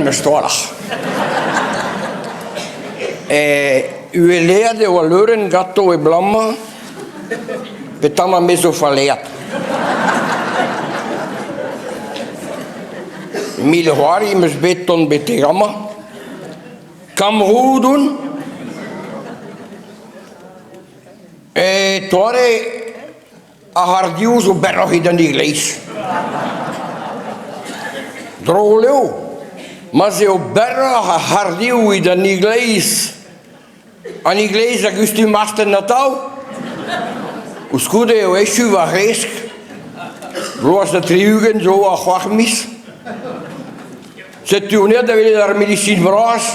Poan 'm eus trawalc'h. Uhelaet eo al leurenn ganto e bloaz-mañ petra me zo falleat. Milc'hoari 'm eus bet tont betek amañ. Kamroud on. E toare Ar c'harrdioù zo berroc'h evit an igleiz. Drol eo, ma'z eo berroc'h ar c'harrdioù evit an igleiz. An igleiz a gustum astenn atav. Koulskoude eo echu va c'hresk. Bloaz ha 60 zo ha c'hwec'h miz. Setu on aet da welet ar medisin bras.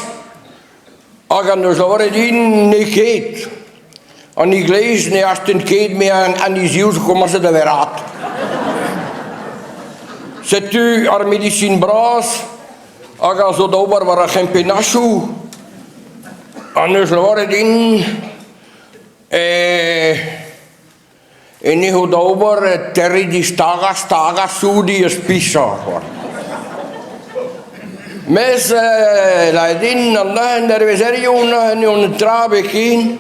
Hag an deus lavaret din n'eo ket. An igleiz ne astenn ket me an hiziv zo komañset da verrat. Setu ar medisin bras hag a zo da ober war ar c'hempennachoù an deus lavaret din Eno da ober terriñ distagañ, stagañ, soudiñ eus pishañ c'hoazh. Mes lâret din an neuze dervezerioù neuze n'on tra ebet ken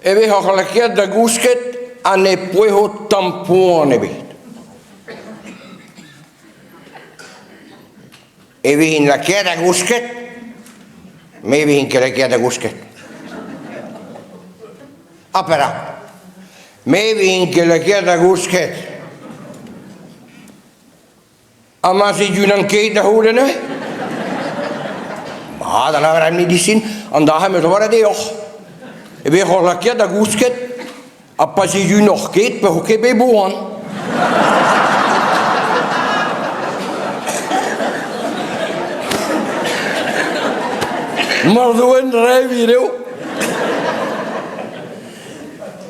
e vez lakaet da gousket ha ne pouezo tamm poan ebet. E vin lakaet da gousket, me vin ket lakaet da gousket. Ha perak? Me vin ket lakaet da gousket. Ha ma zidunan ket da c'houde neuze? Mat, a lavar ar medisin, an dra 'm eus lavaret deoc'h. E vez lakaet da gousket Ha pa zizunoc'h ket, peoc'h ket bet boan. Mar zo un rev eo.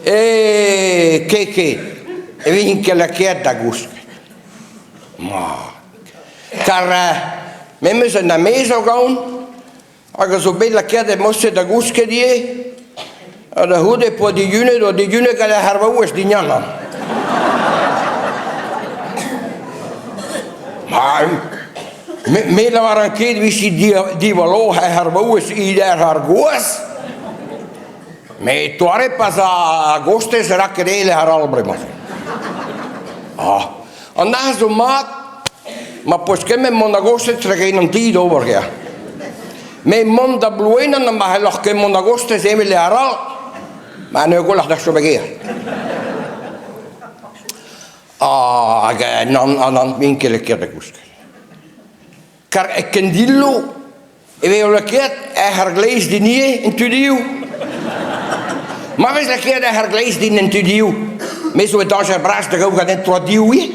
E ket ket, e vin ket lakaet da gousket. Ma. Kar memes un amezog aon, Hag a zo bet lakaet em eus da gousket ivez. Ha da c'houde poa dijunet, oa dijunet gant ar vaouez dignanañ. Ma, me, me lavaran ket 'vije diwallo ar vaouez ider ar gwaz. Met toare pas a gostez ra ket eil ar all bremañ. Ah, an arz zo mat Ma peus kement mont a-gostez tregein an ti d'ober gea. Met mont da Blouenan ma c'helloc'h ket mont a-gostez evel e arall, ma n'eo gwelloc'h da chom e gêr. Ah, hag nann, nann, n'int ket lakaet da gousket. Kar e kendillo e vezo lakaet hec'h argleiz din ivez en tudioù. Ma vez lakaet hec'h argleiz din en tudioù, me zo e dañjer bras da gaout gant un toad div ivez,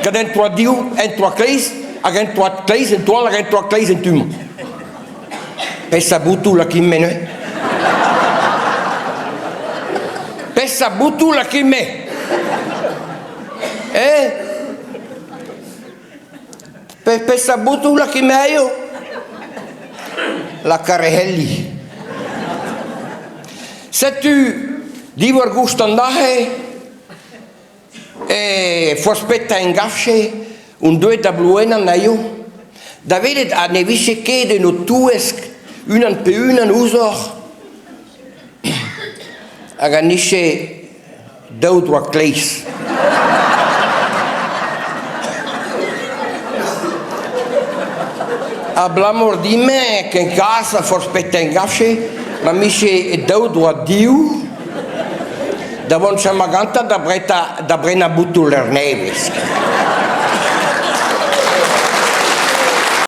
gant un toad div, un toad kleiz, hag un toad kleiz, un toad hag un toad kleiz en tu-mañ. Peseurt boutoù lakin-me neuze? Peseurt boutoù lakin-me? Eh? Peseurt botoù lakaet eo? Laka rehelli. Setu diwar goust an aze e forzh petra en gavje on deuet da Blouenan aio da welet ha ne vije ket en ho touesk unan pe unan ouzhoc'h hag a nije Daou droad kleiz. Abalamour din-me ken kas a forzh petra en gavje, ma 'mije daou droad div da vont chom gantañ da brenañ da brenañ botoù ler nevez.